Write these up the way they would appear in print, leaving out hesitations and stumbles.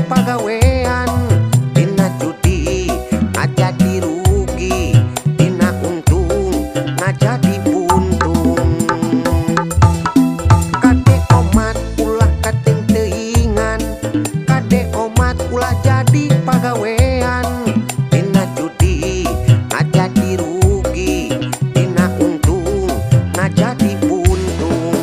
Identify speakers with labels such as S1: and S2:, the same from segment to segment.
S1: pagawean. Dina judi ngajadi rugi, dina untung ngajadi buntung. Kade omat ulah kating-teuingan, kade omat ulah jadi pagawean. Dina judi ngajadi rugi, dina untung ngajadi buntung.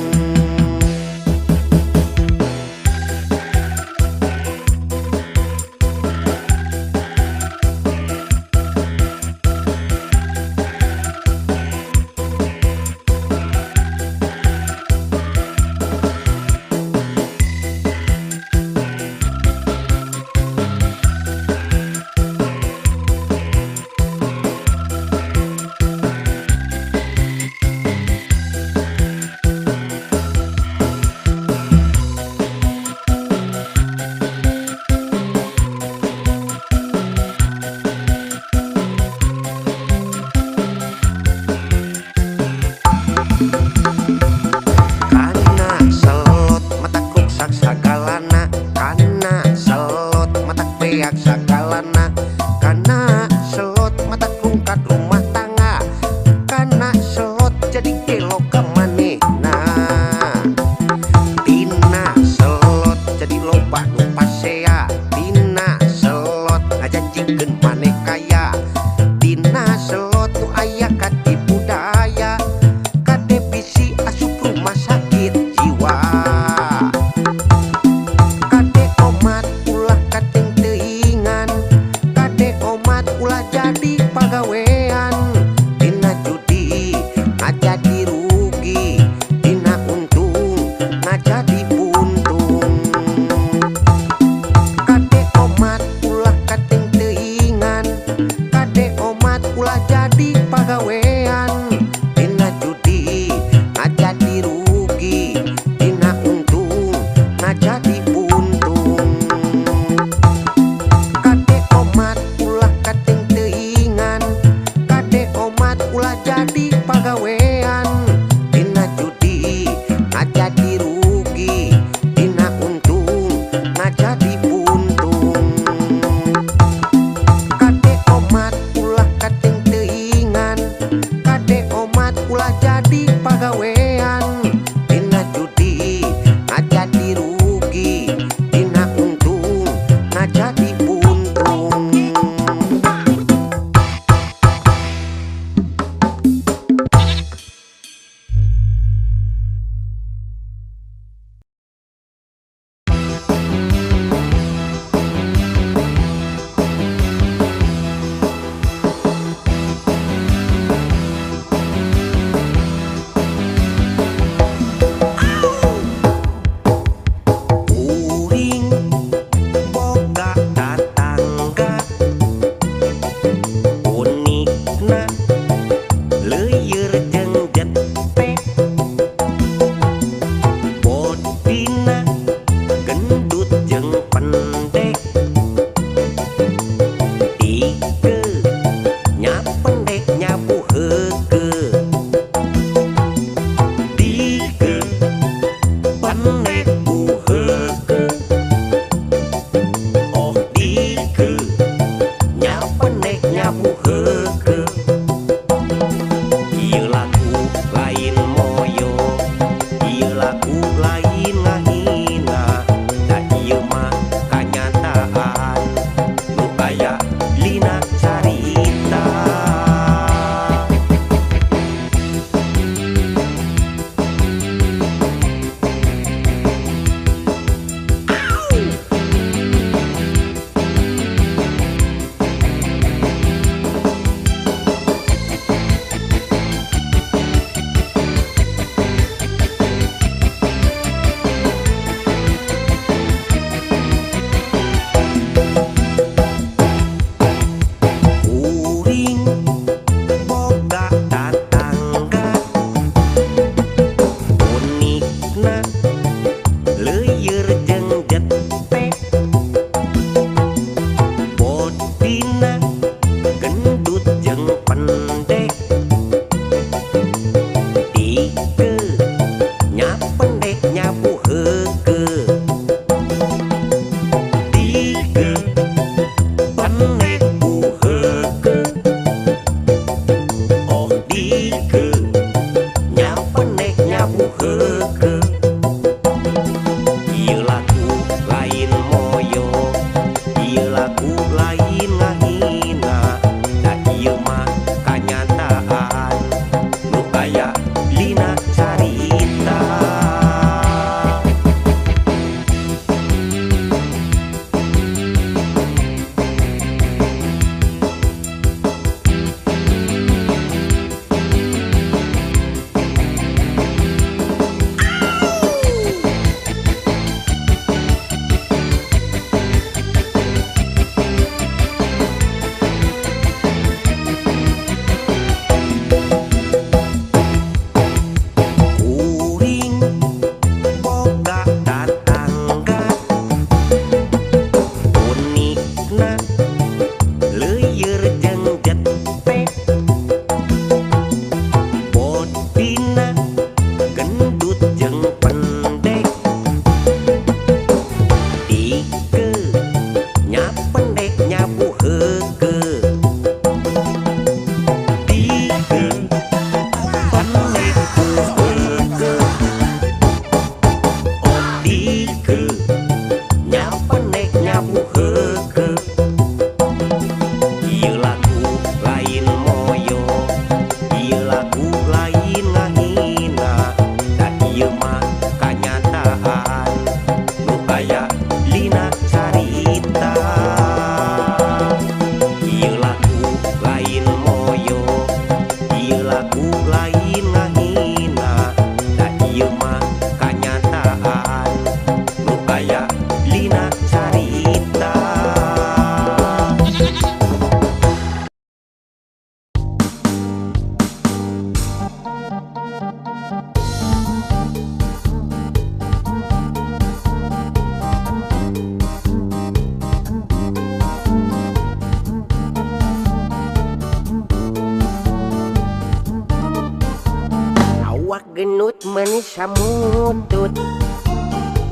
S1: carita. Ieu lagu lain moyo, ieu lagu lain ngahina, da ieu mah kanyataan nu aya dina carita. Awak genut manis samutut,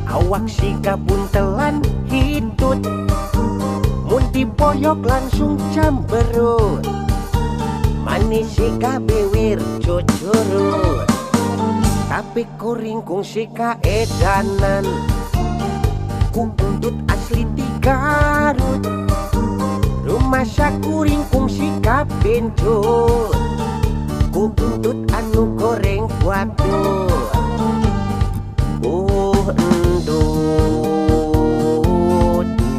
S1: awak siga buntelan hitut, mun dipoyok langsung camberut, manis siga bewir cucurut. Tapi kuring kungsi kaedanan, ku entut asli ti Garut, rumasa kuring kungsi kabencut, ku entut anu goreng waduh. Oh endut,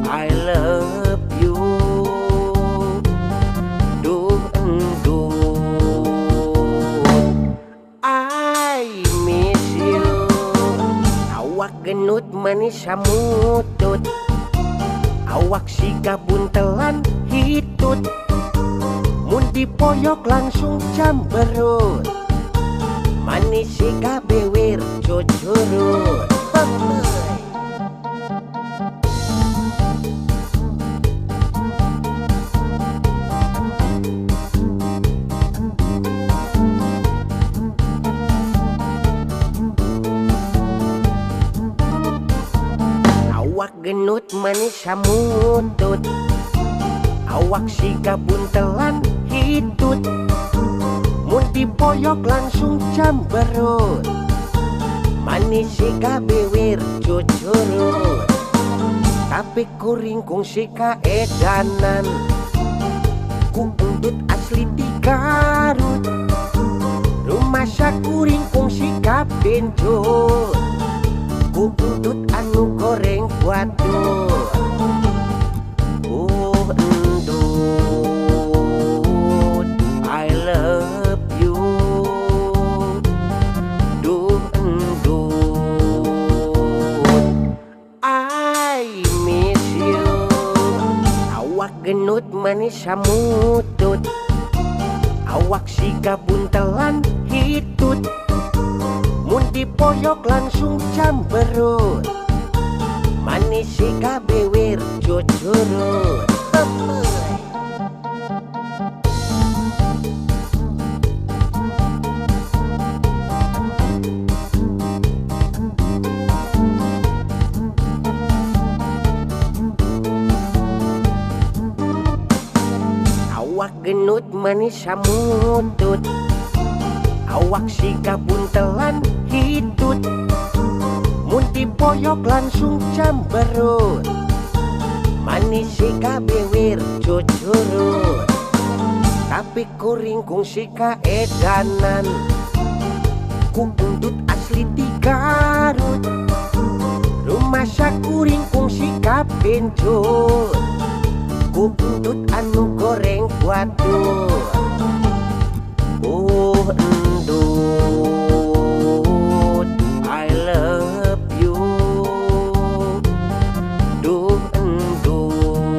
S1: I love you. Duh endut, I miss you. Awak genut manis samutut, awak siga buntelan hitut, mun dipoyok langsung camberut, manis siga bewir cucurut. Awak genut manis samutut, awak siga buntelan hitut, mun dipoyok langsung camberut, manis siga bewir cucurut. Tapi kuring kungsi kaedanan, ku entut asli ti Garut, rumasa kuring kungsi kabencut, ku entut anu goreng waduh. Oh endut, I love you. Duh endut, I miss you. Awak genut manis samutut, awak siga buntelan hitut, mun dipoyok langsung camberut, manis siga bewir cucurut. Awak genut manis samutut, awak siga buntelan hitut, mun dipoyok langsung camberut, manis siga bewir cucurut. Tapi kuring kungsi kaedanan, ku entut asli ti Garut, rumasa kuring kungsi kabencut, ku entut anu goreng waduh. Oh endut, I love you. Duh endut,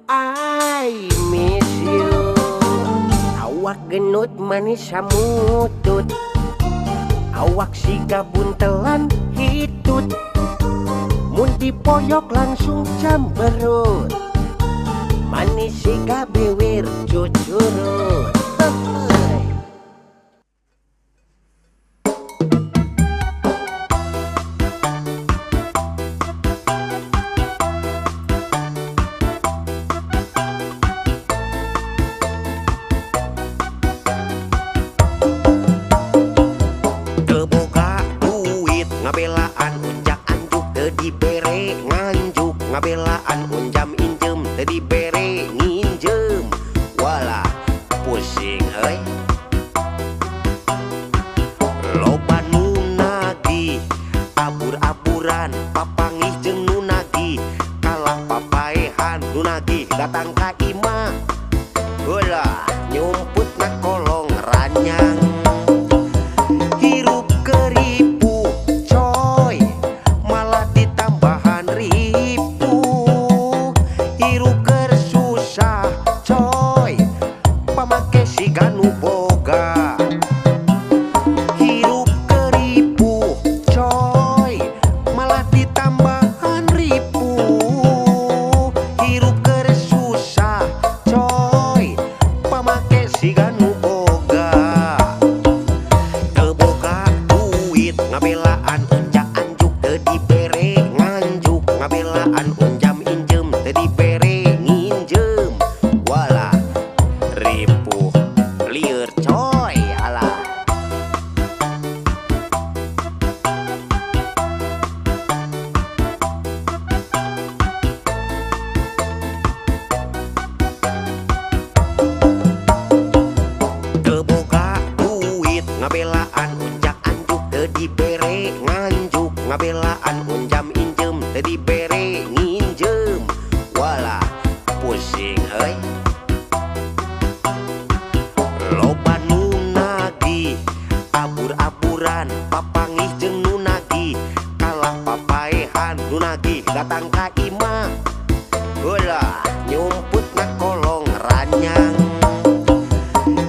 S1: I miss you. Awak genut manis samutut, awak siga buntelan hitut, mun dipoyok langsung camberut, manis siga bewir cucurut. Teu boga duit ngabelaan unjak anjuk, teu dibere nganjuk ngabelaan unjam injem, teu dibere nginjem. Walah pusing euy. Loba nu nagih abur-aburan, papangih jeung nu nagih Nu nagih datang ka imah. Ulah nyumput na kolong ranyang. Hirup keripu coy, malah ditambahan ribu. Hirup keur susah coy, pamake siga nu boga. Hirup keripu coy, malah ditambahan ribu. Hirup keur susah coy, pamake siga nu boga. Teu boga duit ngabelaan unjak anjuk teu dibere nganjuk, ngabelaan unjam injem teu dibere nginjem. Walah ripuh lieur coy alah. Teu boga duit ngabelaan unjak anjuk teu dibere nganjuk, ngabelaan unjam injem teu dibere nginjem. Walah pusing euy. Loba nu nagih abur-aburan, papanggih jeung nu nagih kalah papaehan. Nu nagih datang ka imah. Ulah nyumput na kolong ranyang.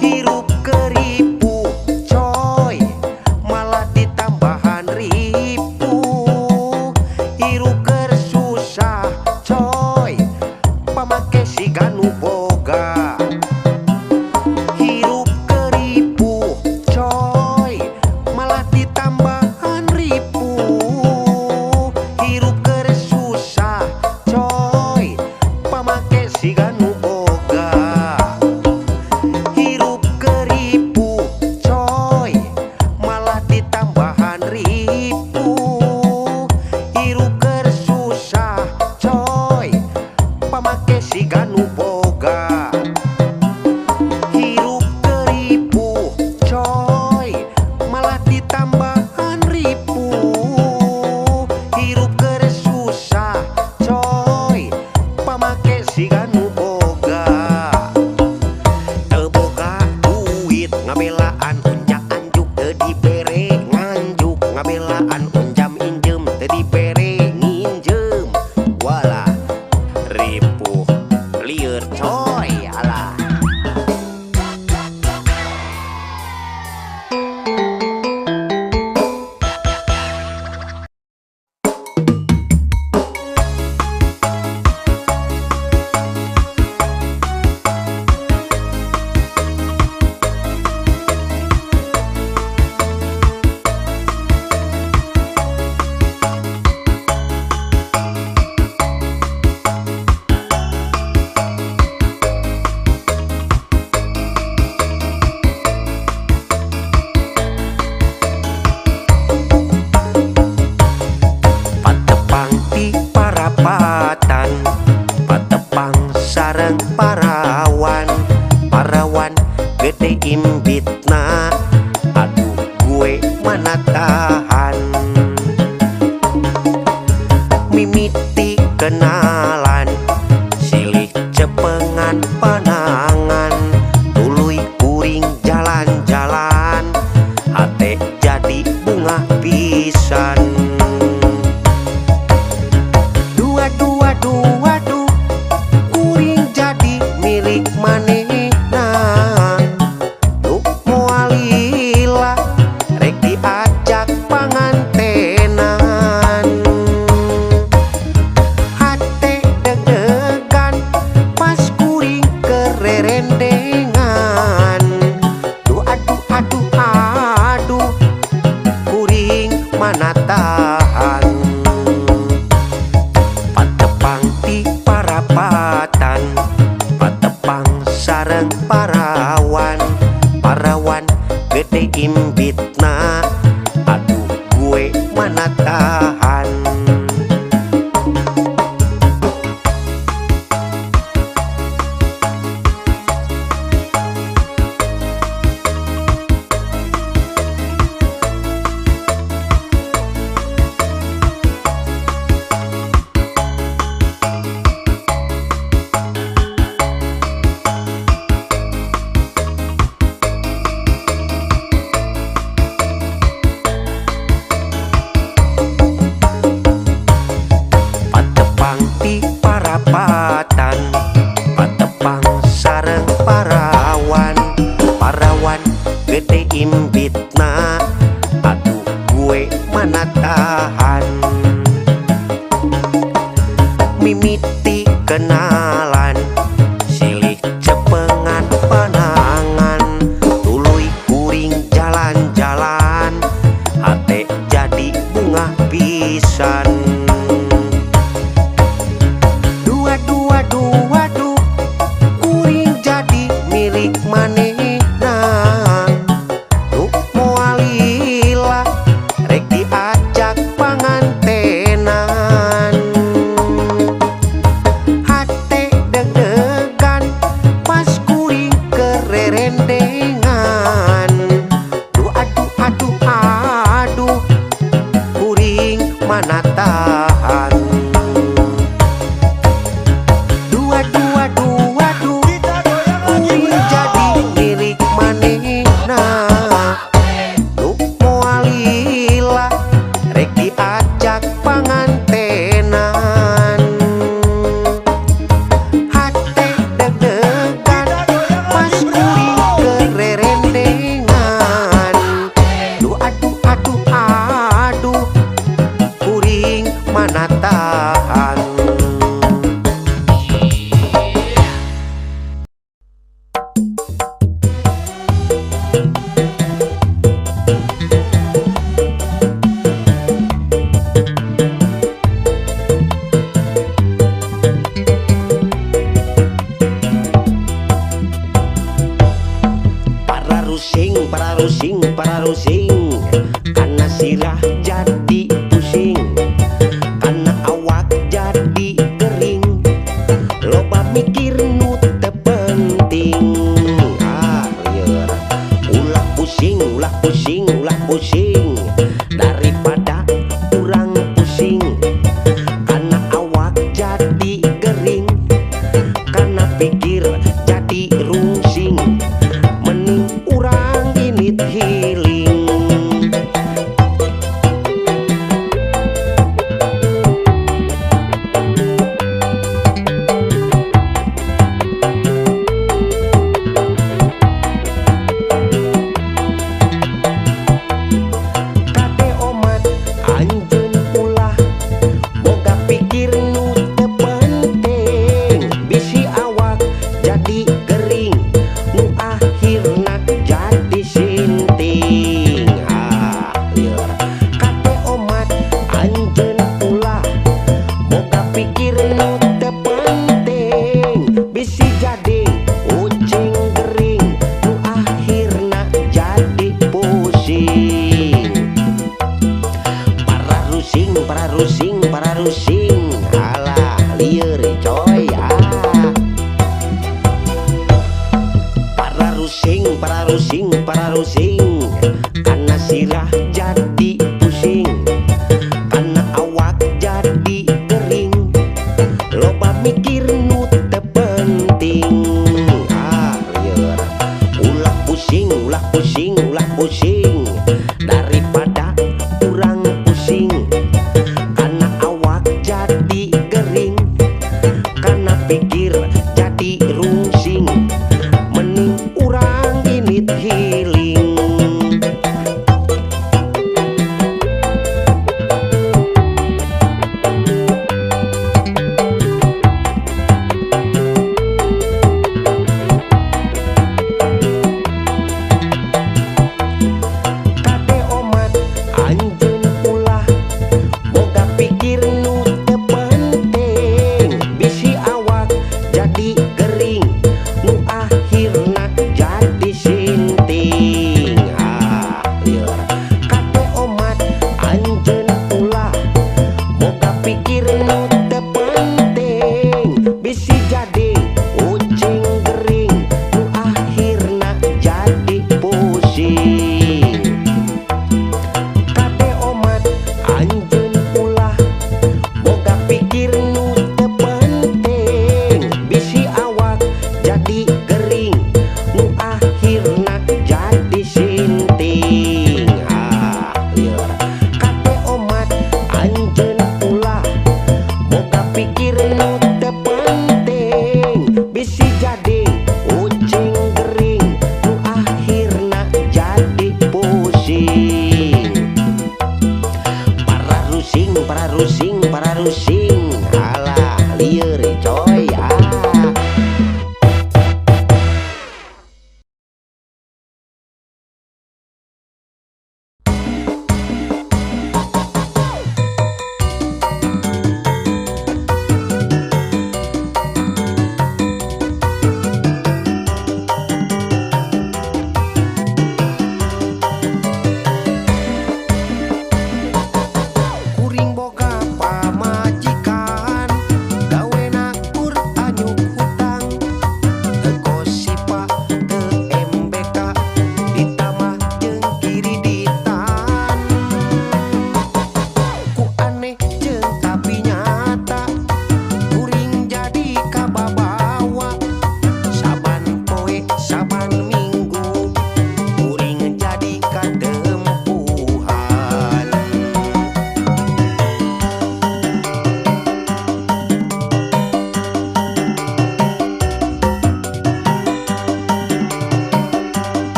S1: Hirup keripu coy, malah ditambahan ribu. Hirup keur susah coy, pamake siga nu boga. Hirup keripu coy, malah ditambahan ribu. Hirup keur susah coy, pamake siga nu boga. Hirup keripu coy, malah ditambahan ribu. Hirup keur susah coy, pamake siga nu boga. Hirup keripu coy, malah ditambahan ribu. Hirup keur susah coy, pamake siga nu boga. Teu boga duit ngabelaan unjak anjuk teu dibere nganjuk, ngabelaan unjam injem teu dibere nginjem. Walah ripuh lieur coy alah. Patepang ti parapatan, patepang sareng parawan. Parawan gede imbitna, aduh gue mana tahan. Mimiti kenalan, silih cepengan panangan. Tuluy kuring jalan-jalan, hate jadi bunga pisan. Dua dua dua duh, kuring jadi milik manehna. Duh moal lila, rek diajak pangantenan. Hate Di parapatan patepang sareng parawan, parawan gede imbitna, aduh gue mana tahan. Mimiti kenalan silih cepengan panangan, tuluy kuring jalan-jalan, hate jadi bunga pisan. Waduh, kuring jadi milik manehna, nu moal lila rek diajak pangantenan. Hate deg-degan pas kuring kererendengan, duh aduh aduh aduh, kuring mana tahan. Waduh, kuring jadi milik manehna, nu moal lila rek diajak pangantenan. Hate deg-degan pas kuring kererendengan, duh aduh aduh aduh, kuring mana tahan. Para rusing, para rusing, karena sirah jadi pusing, karena awak jadi kering, loba mikir nu teu penting. Ah, lieur. Ulah pusing, ulah pusing, ulah pusing, daripada urang pusing, karena awak jadi kering, karena pikir jadi rungsing, mending urang init healing. Kade omat anjeun ulah boga pikir nu teu penting, bisi awak jadi gering, nu akhirna jadi sinting. Ah, lieur. Kade omat anjeun ulah boga pikir nu teu penting, bisi jadi ucing gering, nu akhirna jadi pusing. Para rusing, para rusing, para rusing, alah lieur coy ah. Para rusing, para rusing, para rusing, karena sirah jadi pusing, karena awak jadi kering, loba mikir